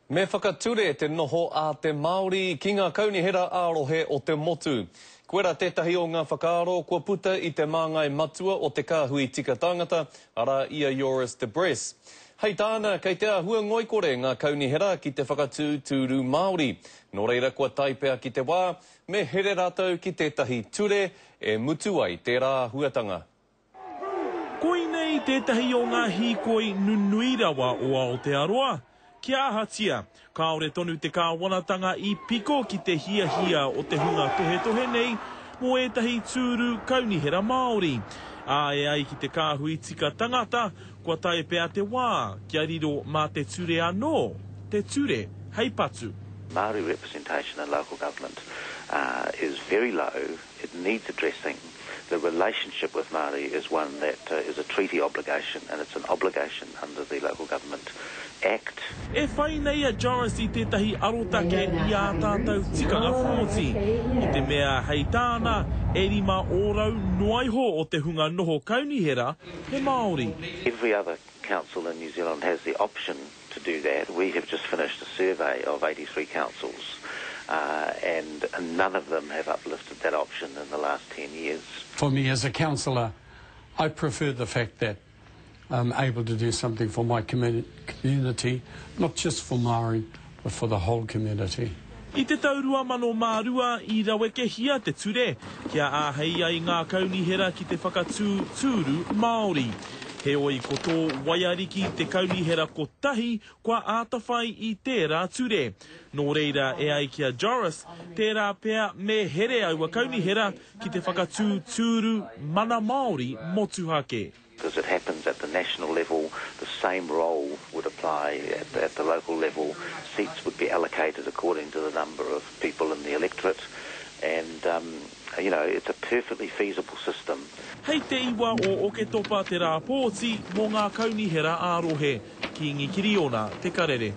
Me whakature te noho a te Māori ki ngā kaunihera ā-rohe o te motu. Koirā tētahi o ngā whakaaro kua puta i te māngai matua o te Kāhui Tika Tāngata, arā i a Joris de Bres. Hei tāna, kei te āhua ngoikore ngā kaunihera ki te whakatū tūru Māori. Nō reira kua tae pea ki te wā, me here rātou ki tētahi ture e mutu ai tērā āhuatanga. Koinei tētahi o ngā hīkoi nunui rawa o Aotearoa. Kia ahatia, kāore tonu te kāwanatanga i piko ki te hiahia o te hunga tohetohe nei mō ētahi tūru kaunihera Māori. Ā, e ai ki te kāhui tika tangata, kua tae pea te wā kia riro mā te ture anō te ture hei patu. Māori representation in local government is very low It needs addressing. The relationship with Māori is one that is a treaty obligation and it's an obligation under the Local Government Act. E whai nei a Joris i tētahi arotake i ā tātou tikanga pōti, i te mea, hei tāna, e 5% noa iho o te hunga noho kaunihera he Māori. Every other council in New Zealand has the option to do that. We have just finished a survey of 83 councils uh, and none of them have uplifted that option in the last 10 years. For me as a councillor, I prefer the fact that I'm able to do something for my community, not just for Māori, but for the whole community. I te tau 2002 i rawekehia te ture kia āhei ai ngā kaunihera ki te whakatū tūru Māori. Heoi ko tō Waiariki te kaunihera kotahi kua āta whai i tērā ture. Nō reira e ai ki a Joris, tērā pea me here aua kaunihera ki te whakatū tūru mana Māori motuhake. Because it happens at the national level, the same role would apply at the, at the local level. Seats would be allocated according to the number of people in the electorate. And, um, you know, it's a perfectly feasible system. Hei te iwa o Oketopa te rā pōti mō ngā kaunihera ā-rohe. Kīngi Kiriona te karere.